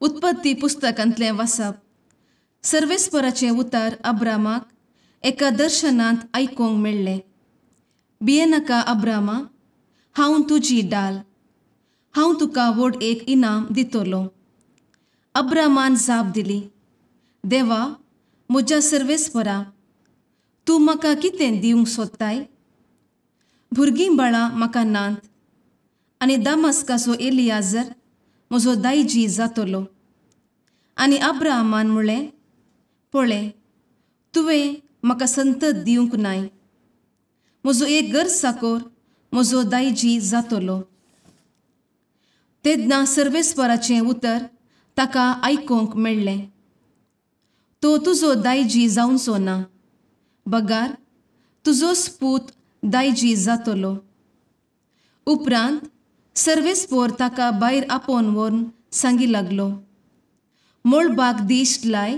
उत्पत्ती पुस्तकांतलें वाचप. सर्वेस्पराचें उतर अब्रामाक एका दर्शनांत आयकूंक मेळ्ळें. भियेनाका अब्रामा, हांव तुजी डाल, हांव तुका व्हड एक इनाम दितलो. अब्रामान जाप दिली, देवा म्हज्या सर्वेस्परा, तूं म्हाका कितें दिवंक सोदताय? भुरगीं बाळां म्हाका नात आनी दामस्काचो एलियाजर म्हजो दायजी जातलो. आनी अब्राहमान म्हणलें, पळय, तुवें म्हाका संतत दिवंक नाय, म्हजो एक गरसाकोर म्हजो दायजी जातलो. तेन्ना सर्वेस्पराचें उतर ताका आयकूंक मेळ्ळें, तो तुजो दायजी जावचो ना, बगार तुजोच पूत दायजी जातलो. उपरांत सर्वेस्पोर ताका भायर आपोवन व्हरून सांगी लागलो, मळबाक दिश्ट लाय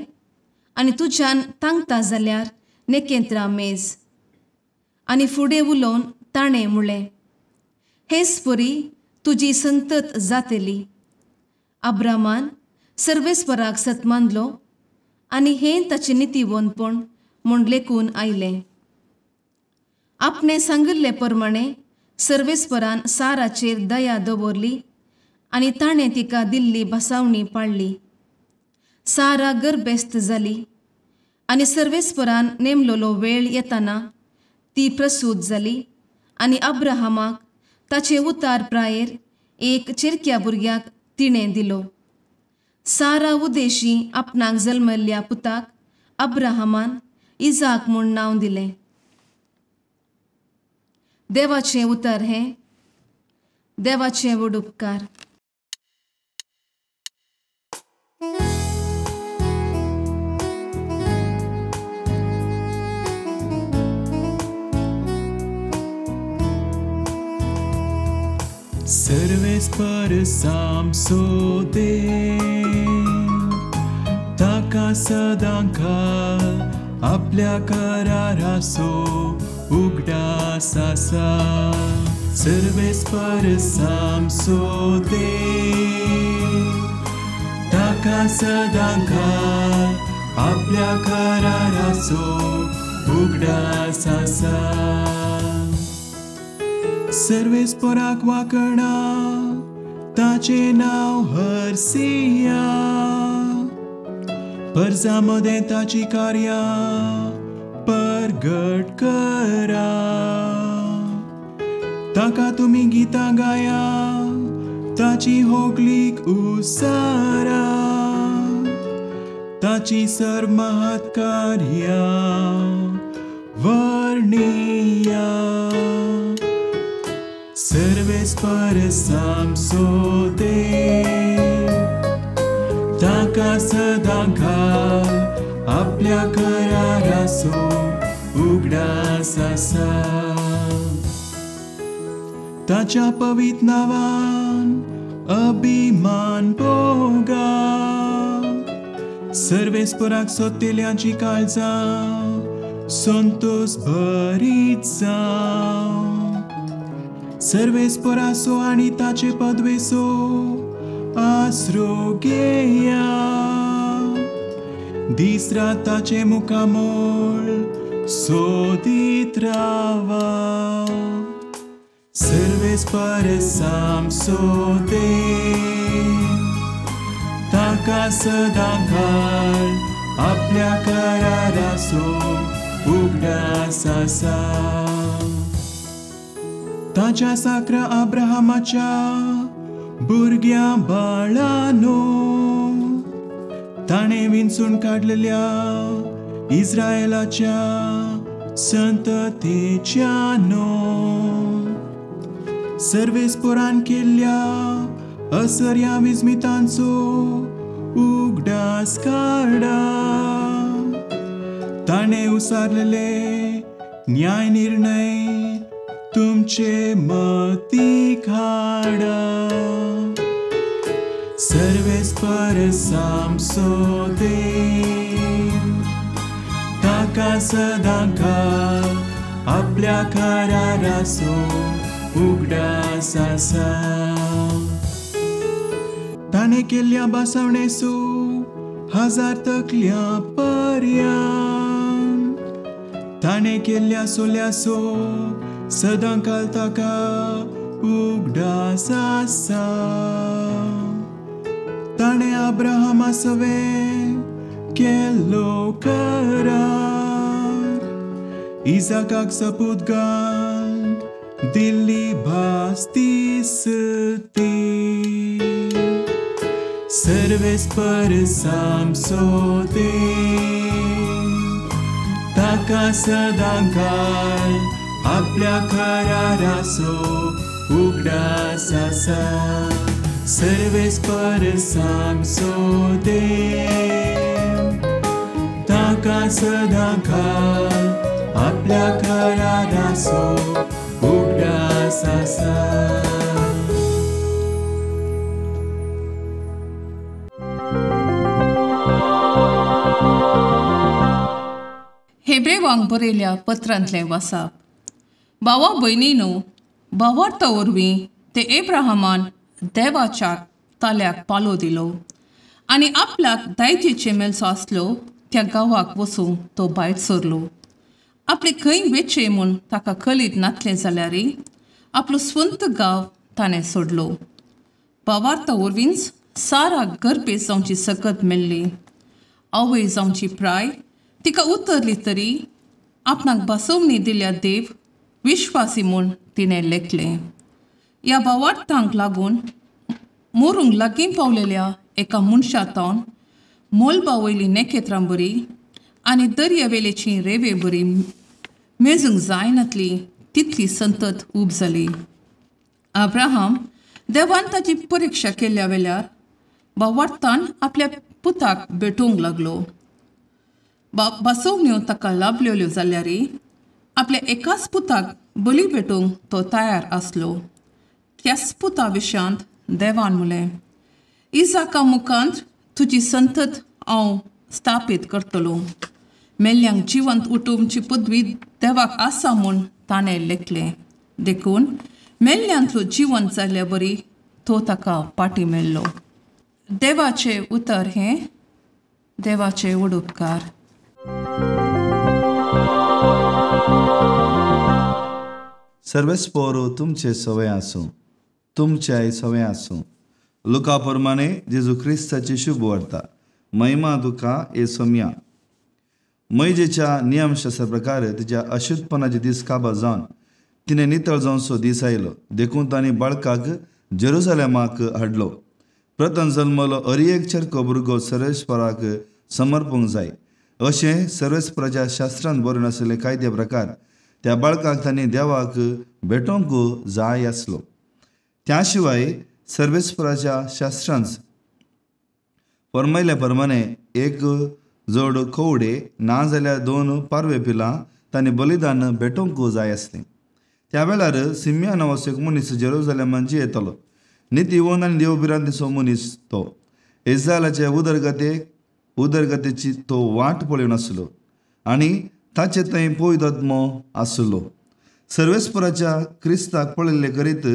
आनी तुज्यान तांकता जाल्यार नेकेंत्रा मेज. आनी फुडें उलोवन ताणें म्हणलें, हेच परी तुजी संतत जातली. अब्रामान सर्वेस्पराक सत मानलो आनी हें ताचें नितीवंतपण म्हूण लेखून आयलें. आपणें सांगिल्ले प्रमाणें सर्वेस्परान साराचेर दया दवरली आनी ताणें तिका दिल्ली भासावणी पाळ्ळी. सारा गर्भेस्त जाली आनी सर्वेस्परान नेमलेलो वेळ येताना ती प्रसूत जाली आनी अब्राहमाक ताचे उतार प्रायेर एक चेरक्या भुरग्याक तिणें दिलो. सारा उदेशी आपणाक जल्मल्ल्या पुताक अब्राहमान इजाक म्हूण नांव दिलें. देवाचें उतर हें. देवाचें व्हड उपकार. सर्वेस्पर सामसो दे ताका सदांकाळ आपल्या कराराचो उगडास आसा. सर्वेस्पर सामसो दे ताका सदांकाळ आपल्या कराराचो उगडास आसा. सर्वेस्पराक वाकणा ताचें नांव हरसिया, परजा मदें ताची कार्यां परगट करा. ताका तुमी गितां गाया, ताची होगलीक उसारा, ताची सर्व महत् कार्यां वर्णिया. सर्वेस्पर सामसो दे ताका सदांकाळ आपल्या कराराचो उगडास आसा. ताच्या पवित्र नांवान अभिमान भोगा, सर्वेस्पराक सोदतेल्यांची काळजां संतोष भरीत जावं. सर्वेस्पराचो आनी ताचे पदवेचो आसरो घेया, दीस रात ताचें मुखामळ सोदीत रावा. सर्वेस्पर सामसो दे ताका सदांकाळ आपल्या कराराचो उगडास आसा. ताच्या साक्रा अब्राहमाच्या भुरग्यां बाळानो ताणें विंचून काडलेल्या इस्रायलाच्या संततेच्यानो सर्वेस्परान केल्ल्या असर्या विस्मितांचो उगडास काडा. ताणें उसारलेले न्याय निर्णय तुमचे मतीक हाडा. सर्वेस्पर सामसो दे ताका ताका सदांकाळ आपल्या कराराचो उगडास आसा. ताणें केल्ल्या बसवणेचो 1000 तकल्या पर्यान, ताणें केल्ल्या सोल्याचो सदांकाळ ताका उगडास आसा. ताणें अब्राहमा सवें केल्लो करार, इजाकाक सपूत घाल दिल्ली भास दिसती. सर्वेस्पर सामसो देव ताका सदांकाळ आपल्या कराराचो उगडास आसा. सर्वेस्पर सामसो देव ताका सदांकाळ आपल्या कराराचो उगडास आसा. हेब्रेवांक बरयल्या पत्रांतलें वासाप. भावा भयणीनो, भावार्था वरवीं ते एब्राहमान देवाच्या ताल्याक पालो दिलो आनी आपल्याक दायजेचे मेलसो आसलो त्या गांवाक वचूंक तो भायर सरलो. आपले खंय वेचें म्हूण ताका कळीत नासलें जाल्यार आपलो स्वंत गांव ताणें सोडलो. भावार्था वरवींच साराक गर्भेस्त जावची सकत मेळ्ळी. आवय जावची प्राय तिका उतरली तरी आपणाक बसवणी दिल्या देव विश्वासी म्हूण तिणें लेखलें. ह्या भावार्थांक लागून मोरूंक लागीं पावलेल्या एका मनशा तावन मोलबा वयली नेखेत्रां बरी आनी दर्यावेलेची रेवे बरी मेजूंक जायनातली तितली संतत उब जाली. अब्राहम देवान ताची परिक्षा केल्या वेल्यार भावार्थान आपल्या पुताक भेटोवंक लागलो. बसवण्यो ताका लाभलेल्यो जाल्यार आपल्या एकाच पुताक बली भेटोवंक तो तयार आसलो. त्याच पुता विशयांत देवान म्हणलें, इजाका मुखांत तुजी संतत हांव स्थापीत करतलो. मेल्ल्यांक जिवंत उठोवची पदवी देवाक आसा म्हूण ताणें लेखलें. देखून मेल्ल्यांतलो जिवंत जाल्ल्या बरी तो ताका पाटी मेळ्ळो. देवाचें उतर हें देवाचें उडोपकार. सर्वेस्पोर तुमचे सवय आसूं, तुमच्याय सवय आसूं. लुका प्रमाणे जेजू क्रिस्ताची शुभ वार्ता. महिमा तुका ए सोम्या. मैजेच्या नियमशास्त्रा प्रकार तिच्या अशुद्धपणाचे दीस काबार जावन तिणें नितळ जावचो दीस आयलो. देखून तांणी बाळकाक जेरुसलेमाक हाडलो. प्रथम जल्मलो अरी एक चरको भुरगो सर्वेस्पराक समर्पूंक जाय अशें सर्वेस्पराच्या शास्त्रांत बरोवन आशिल्ले कायद्या प्रकार त्या बाळकाक तांणी देवाक भेटोवंक जाय आसलो. त्या शिवाय सर्वेस्पराच्या शास्त्रांत फरमायल्या प्रमाणे एक जोड कोवडे ना जाल्यार 2 पारवे पिलां तांणी बलिदान भेटोवंक जाय आसलें. त्या वेळार सिम्या नांवाचो एक मनीस जेरुसलेमांत येतालो. नितीवंत आनी देवभिरांतीचो मनीस तो. इस्रायलाचे उदरगतेची तो वाट पळोवन आसलो आनी ताचे थंय पवित्र आसलो. सर्वेस्पराच्या क्रिस्ताक पळयल्ले करीत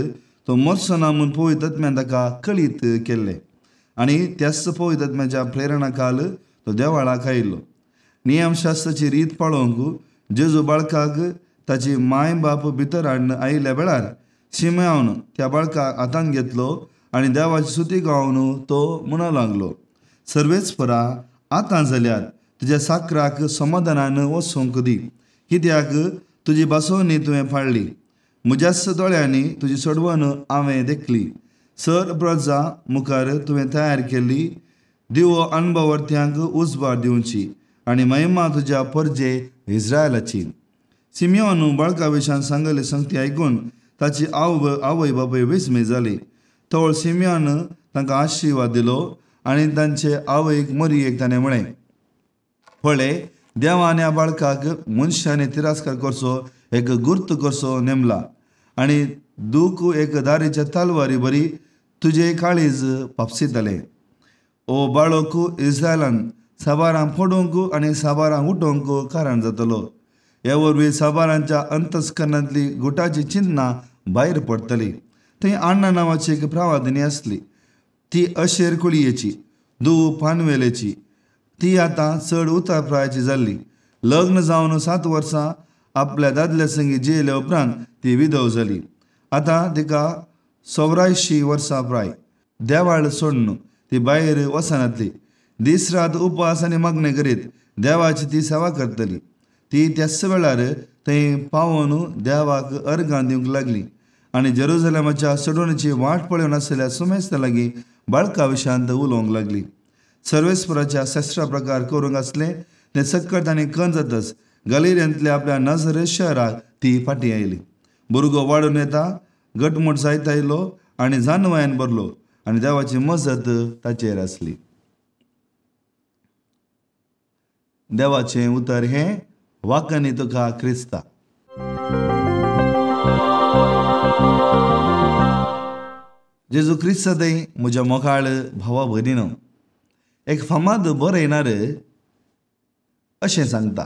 तो मरचो ना म्हूण पवित्र आत्म्यान ताका कळीत केल्लें आनी त्याच पवित्र आत्म्याच्या प्रेरणा काल तो देवाळाक आयलो. नियमशास्त्राची रीत पाळोवंक जेजू बाळकाक ताची माय बाप भितर हाडून आयिल्ल्या वेळार शिम्यावन त्या बाळकाक हातांत घेतलो आनी देवाची सुती गावन तो म्हणूंक लागलो, सर्वेस्परा आतां जाल्यार तुज्या साकराक समाधानान वचूंक दी, कित्याक तुजी बसवणी तुवें पाळ्ळी. म्हज्याच दोळ्यांनी तुजी सोडवण हांवें देखली. सर प्रजा मुखार तुवें तयार केल्ली दिवो अणभवर्त्यांक उजवाड दिवची आनी महिमा तुज्या परजे इस्रायलाची. सिमियोन बाळका विशान सांगले संगती आयकून ताची आवय बापूय विस्मय जाली. तवळ सिमियोन तांकां आशिर्वाद दिलो आनी तांचे आवयक मरियेक ताणें म्हळें, पळय देवान ह्या बाळकाक मनशांनी तिरस्कार करचो एक गुर्त करचो नेमला आनी दूख एक दारीच्या तलवारी बरी तुजे काळीज पापसितले. ओ बाळक इस्रायलान साबारांक फोडूंक आनी साबारांक उठोवंक कारण जातलो. हे वरवीं साबारांच्या अंतस्करणांतली गुटाची चिन्नां भायर पडटली. थंय अण्णा नांवाची एक प्रवादिनी आसली. ती अशेर कुळयेची, धूव पानवेलेची. ती आतां चड उतार जाल्ली. लग्न जावन 7 वर्सां आपल्या दादल्या संगी जियेल्या उपरांत ती विधव जाली. आतां तिका 84 वर्सां प्राय. देवाळ सोडून ती भायर वचनातली. दीस रात उपवास आनी मागणें करीत देवाची ती सेवा करतली. ती त्याच वेळार थंय पावोन देवाक अर्गां दिवंक लागली आनी जेरुजलेमाच्या सोडवणेची वाट पळोवन आशिल्ल्या सुमेस्ता लागीं बाळका विशांत उलोवंक लागली. सर्वेस्पराच्या शस्त्र प्रकार करूंक आसले तें सक्कट आनी कन जातच गलेरियांतल्या आपल्या नजरे शहराक ती फाटीं आयली. भुरगो वाडून येता घटमूट जायत आयलो आनी जानवायान भरलो आनी देवाची मजत ताचेर आसली. देवाचें उतर हें वाकनी तुका क्रिस्ता. जेजू क्रिस्त थंय म्हज्या मोगाळ भावा भयणीनो, एक फामाद बरयणार अशें सांगता,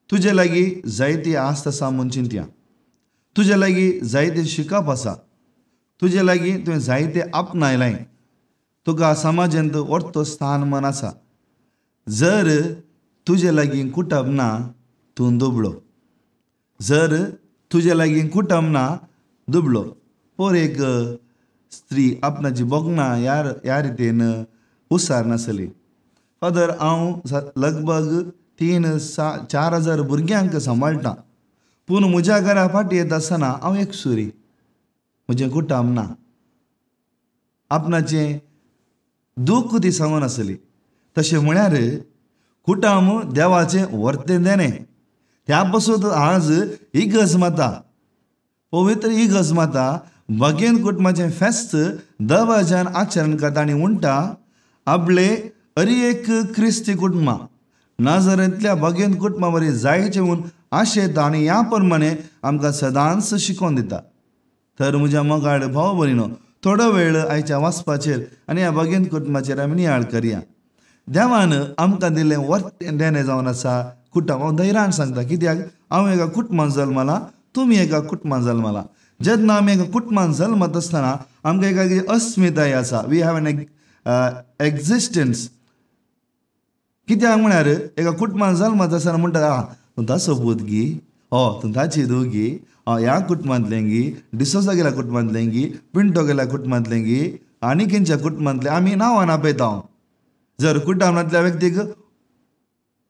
तुजे लागीं जायती आस्त आसा म्हूण चिंतया, तुजे लागीं जायतें शिकप आसा, तुजे लागीं तुवें जायतें आपणायलां, तुका समाजांत व्हडतो स्थान मान आसा. जर तुजे लागीं कुटुंब ना तूं दुबळो, जर तुजे लागीं कुटुंब ना दुबळो. पोर एक स्त्री आपणाची भोगणां ह्या रितीन उसार नासली. फादर, हांव लगभग 3-4 हजार भुरग्यांक सांबाळटा, पूण म्हज्या घरा फाटीं येता आसतना हांव एकसुरी, म्हजें कुटुंब ना. आपणाचें दूख ती सांगून आसली. तशें म्हळ्यार कुटुंब देवाचें वर्तें देणें. त्या पासून आज इगर्ज माता, पवित्र इगर्ज माता बागेन कुटुंबाचें फेस्त दबाज्यान आचरण करता आनी म्हणटा, आपले अरी एक क्रिस्ती कुटुंबां नाजरेंतल्या बागेन कुटुंबा वरी जायचें म्हूण आशेता आनी ह्या प्रमाणे आमकां सदांच शिकोवन दिता. तर म्हज्या मोगाळ भाव भयणीनो, थोडो वेळ आयच्या वाचपाचेर आनी ह्या बागेन कुटुंबाचेर आमी नियाळ करया. देवान आमकां दिल्लें वर्तें देणें जावन आसा कुटुंब. हांव धैर्यान सांगता, कित्याक हांव एका कुटुंबान जल्मला, तुमी एका कुटुंबान जल्मला. जेन्ना आमी एका कुटुंबान जल्मत आसतना आमकां एका अस्मिताय आसा, we have N existence. कित्याक म्हळ्यार एका कुटुंबान जल्मत आसतना म्हणटा, आं तूं ताचो पूत गी, हो तूं ताची धूव गी, ह्या कुटुंबांतलें गी, डिसोजा गेल्या कुटुंबांतलें गी, पिंटो गेल्या कुटुंबांतलें गी, आनी खंयच्या कुटुंबांतलें आमी नांवान आपयता. जर कुटुंबांतल्या व्यक्तीक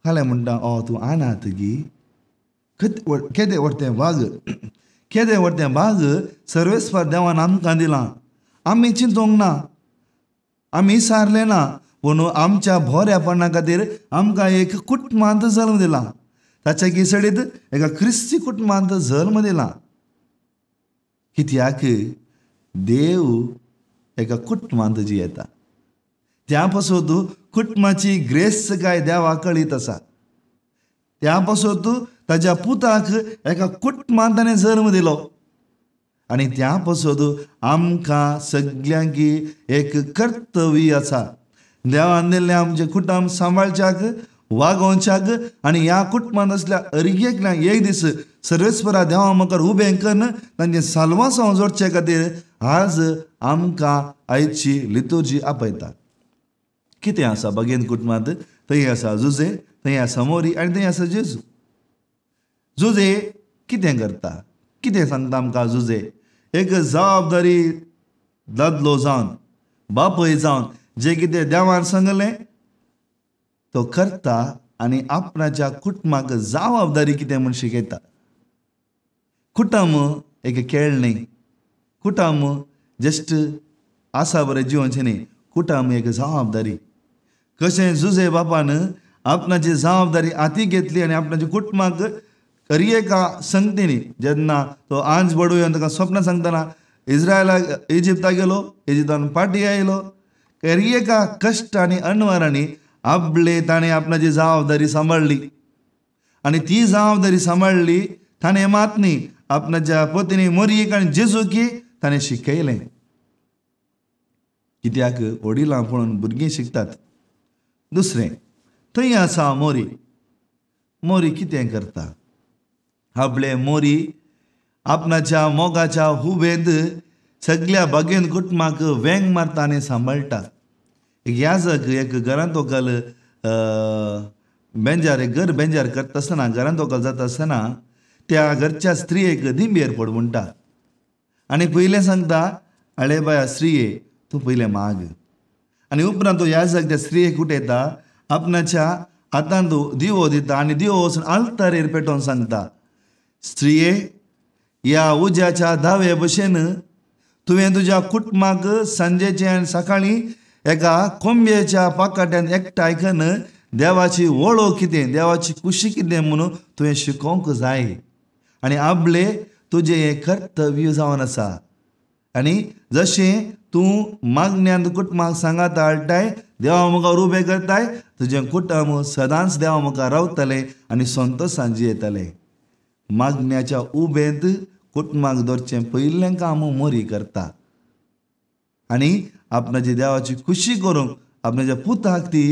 फाल्यां म्हणटा, ओ तूं अनाथ गी, केदें व्हडतें भाग, केदें व्हडतें भाग सर्वेस्पर देवान आमकां दिलां. आमी चिंतूंक ना, आमी सारले ना, पूण आमच्या बऱ्यापणा खातीर आमकां एक कुटुंबांत जल्म दिला. ताच्या किसडीत एका क्रिस्ती कुटुंबांत जल्म दिला. कित्याक देव एका कुटुंबांत जियेता. त्या पासून कुटुंबाची ग्रेस्त काय देवा कळीत आसा. त्या पासून ताज्या पुताक एका कुटुंबांत ताणें जल्म दिलो आनी त्या पासून आमकां सगल्यांक एक कर्तव्य आसा. देवान दिल्लें आमचें कुटुंब सांबाळच्याक, वागोवच्याक आनी ह्या कुटुंबांत आसल्या अरगेकल्यान एक दीस सर्वेस्परा देवा मुखार उबें करून तांचें साल्वासांव जोडचे खातीर आज आमकां आयची लितुर्जी आपयता. कितें आसा बागेन कुटुंबांत? थंय आसा जुजे, थंय आसा मोरी आनी थंय आसा जेजू. जुजे कितें करता, कितें सांगता आमकां जुजे? एक जबाबदारी दादलो जावन, बापूय जावन जें कितें देवान सांगलें तो करता आनी आपणाच्या कुटुंबाक जबाबदारी कितें म्हूण शिकयता. कुटुंब एक खेळ न्ही, कुटुंब जस्ट आसा बरें जिवनचें न्ही, कुटुंब एक जबाबदारी. कशें जुजे बापान आपणाची जबाबदारी हाती घेतली आनी आपणाच्या कुटुंबाक एका संगतीनी जेन्ना तो आंज बडू ताका स्वप्न सांगतना इज्रायलाक इजिप्ताक गेलो, इजिप्तान फाटीं आयलो, एका कश्ट आनी अणवारांनी आपले ताणें आपणाची जबाबदारी सांबाळ्ळी आनी ती जबाबदारी सांबाळ्ळी ताणें मात न्ही आपणाच्या पत्नी मोरयेक आनी जेजूकी ताणें शिकयलें. कित्याक वडिलां पळोवन भुरगीं शिकतात. दुसरें थंय आसा मोरी. मोरी कितें करता? आपले मोरी आपणाच्या मोगाच्या हुबेंत सगल्या बागेन कुटुंबाक वेंग मारता आनी सांबाळटा. एक याजक एक घरांत वकल बेंजार एक घर बेंजार करता आसतना, घरांत वकल जाता आसतना त्या घरच्या स्त्रियेक दिंबेर पड म्हणटा आनी पयलें सांगता, आळे बाया स्त्रिये तूं पयलें माग. आनी उपरांत तो याजक त्या स्त्रियेक उठयता, आपणाच्या हातांत दिवो दिता आनी दिवो वचून आल्तारेर पेटोवन सांगता, स्त्रिये ह्या उज्याच्या दावे भशेन तुवें तुज्या कुटुंबाक सांजेचें आनी सकाळीं एका कोंबयेच्या पाकाट्यान एकठांय करून देवाची वळख कितें, देवाची खुशी कितें म्हणून तुवें शिकोवंक जाय आनी आपले तुजें हें कर्तव्य जावन आसा. आनी जशें तूं मागण्यांत कुटुंबाक सांगाता हाडटाय, देवा मुखार उबें करताय, तुजें कुटुंब सदांच देवा मुखार रावतलें आनी संतोशान जियेतलें. मागण्याच्या उबेंत कुटुंबाक दवरचें पयलें काम मोरी करता आनी आपणाची देवाची खुशी करूंक आपणाच्या पुताक ती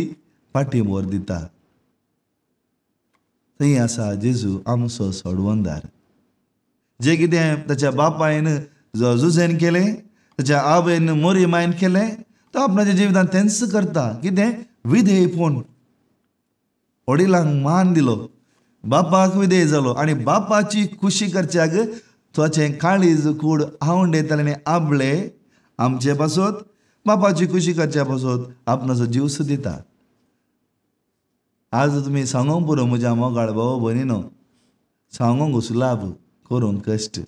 पाठीमोर दिता. थंय आसा जेजू आमचो सोडवणदार. जें कितें ताच्या बापायन जुझेन केलें, ताच्या आवयन मोरी मायन केलें, तो आपणाच्या जिवितांत तेंच करता. कितें? विधेयपण. वडिलांक मान दिलो, बापाक विधेय जालो आनी बापाची खुशी करच्याक ताचें काळीज कूड आवंडेतालें आनी आपले आमचे पासत बापाची खुशी करच्या पासत आपणाचो जीव सुद्दां दिता. आज तुमी सांगूंक पुरो म्हज्या मोगाळ भाव भयणीनो, सांगूंक सुलाभ करूंक कश्ट.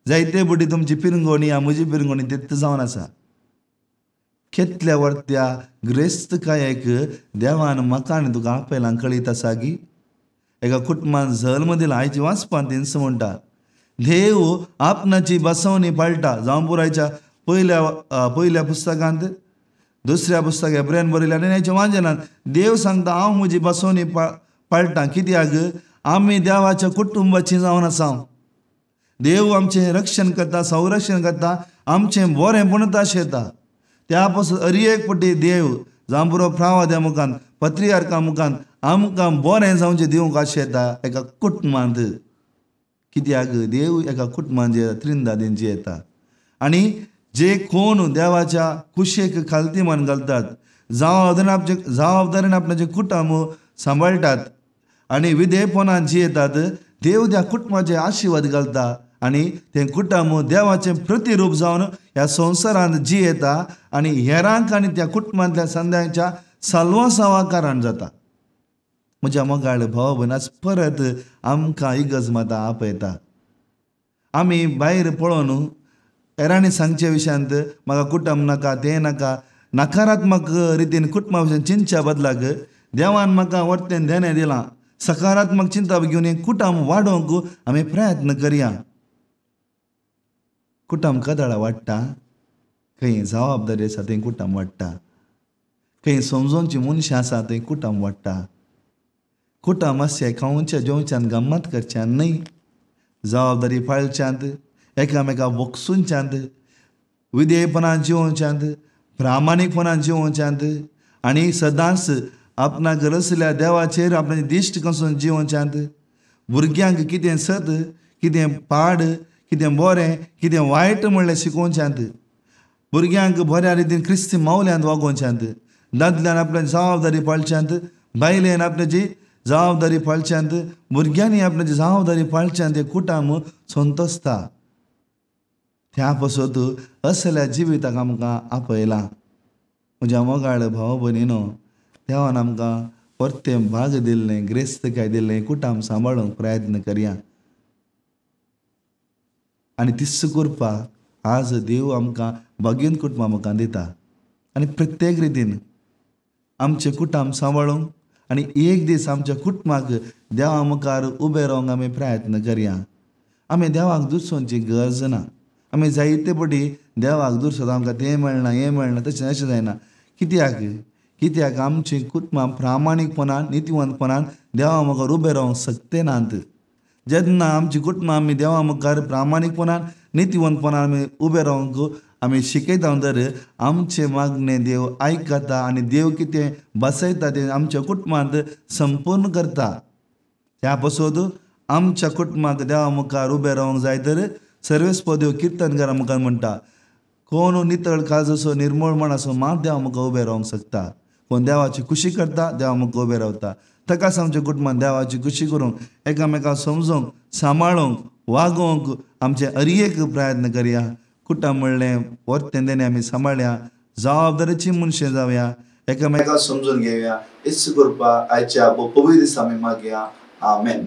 जायते बुटी तुमची पिरंगोणी या म्हजी पिरंगोणी तितली जावन आसा. केतल्या वर्त्या ग्रेस्तकायेक देवान म्हाका आनी तुका आपयलां कळीत आसा की एका कुटुंबान जल्म दिला. आयची वाचपान तेंच म्हणटा, देव आपणाची बसवणी पाळटा. जावं पुरायच्या पयल्या पुस्तकांत, दुसऱ्या पुस्तक एब्रेन बरयल्या आनी आयच्या वांजनांत देव सांगता, हांव म्हजी बसवणी पाळटा. कित्याक? आमी देवाच्या कुटुंबाची जावन आसा. देव आमचें रक्षण करता, संरक्षण करता, आमचें बरें आशेता. त्या पासून अरी एक पटी देव जावं पुरो प्रावाद्या मुखान, पत्रियार्का मुखान आमकां बरें जावचें दिवंक आशेता एका कुटुंबांत. कित्याक? देव एका कुटुंबांत जियेता, त्रिंदादीन जियेता. आनी जे कोण देवाच्या कुशेक खालती मन घालतात, जबाबदारीन आपणाचें कुटुंब सांबाळटात आनी विधेयपणान जियेतात, देव त्या कुटुंबाचे आशिर्वाद घालता आनी तें कुटुंब देवाचें प्रतिरूप जावन ह्या संवसारांत जियेता आनी हेरांक आनी त्या कुटुंबांतल्या संद्यांच्या साल्वासावा कारण जाता. म्हज्या मोगाळ भाव भयण, आज परत आमकां इगर्ज माता आपयता. आमी भायर पळोवन हेरांनी सांगचे विशयांत म्हाका कुटुंब नाका, तें नाका, नकारात्मक रितीन कुटुंबा विशयान चिंतच्या बदलाक देवान म्हाका वर्तेन देणें दिलां, सकारात्मक चिंता घेवन हें कुटुंब वाडोवंक आमी प्रयत्न करया. कुटुंब कदळा वाडटा, खंय जबाबदारी आसा थंय कुटुंब वाडटा, खंय समजोवची मनशां आसा थंय कुटुंब वाडटा. कुटुंब अशें खावच्या जेवच्यान गम्मत करच्यान न्हय, जबाबदारी पाळच्यांत, एकामेका बगसूनच्यांत, विधेयपणान जिवोवच्यांत, प्रामाणीकपणान जिवोवच्यांत आनी सदांच आपणाक रसल्या देवाचेर आपणाची दिश्ट कसून जिवोवच्यांत. भुरग्यांक कितें सत, कितें पाड, कितें बरें, कितें वायट म्हणलें शिकोवच्यांत. भुरग्यांक बऱ्या रितीन क्रिस्ती मावल्यांत वागोवच्यांत. दादल्यान आपल्याची जबाबदारी पाळच्यांत, बायलेन आपल्याची जबाबदारी पाळच्यांत, भुरग्यांनी आपल्याची जबाबदारी पाळच्यांत हें कुटुंब संतोसता. त्या पासत असल्या जिविताक आमकां आपयलां. म्हज्या मोगाळ भाव भयणीनो, देवान आमकां परतें भाग दिल्लें, ग्रेस्तकाय दिल्लें कुटुंब सांबाळूंक प्रयत्न करया. आनी तिस्स करपाक आज देव आमकां भाग्यन कुटुंबां मुखार दिता आनी प्रत्येक रितीन आमचें कुटुंब सांबाळूंक आनी एक दीस आमच्या कुटुंबाक देवा मुखार उबें रावंक आमी प्रयत्न करया. आमी देवाक दुसोवची गरज ना. आमी जायते पटी देवाक दुसरो आमकां तें मेळना, हें मेळना, तशें अशें जायना. कित्याक? कित्याक आमचीं कुटुंबां प्रामाणीकपणान, नितीवंतपणान देवा मुखार उबें रावंक शकते नात. जेन्ना आमची कुटुंबां आमी देवा मुखार प्रामाणीकपणान, नितीवंतपणान आमी उबें रावंक आमी शिकयता तर आमचें मागणें देव आयकता आनी देव कितें बसयता तें आमच्या कुटुंबांत संपूर्ण करता. त्या पासत आमच्या कुटुंबाक देवा मुखार उबें रावंक जाय तर सर्वेस्पर देव किर्तनकारा मुखार म्हणटा, कोण नितळ काळजाचो निर्मळ मनाचो मात देवा मुखार उबें रावंक शकता. कोण देवाची खुशी करता देवा मुखार उबें रावता. ताकाच आमच्या कुटुंबान देवाची खुशी करूंक, एकामेकांक समजूंक, सांबाळूंक, वागोवंक आमचे अरयेक प्रयत्न करया. कुटां म्हणलें वर्तें देणें आमी सांबाळया, जबाबदारीची मनशां जावया, एकामेकांक समजून घेवया. इत्स करपा आयच्या पवित्र दिसा आमी मागया. आमेन.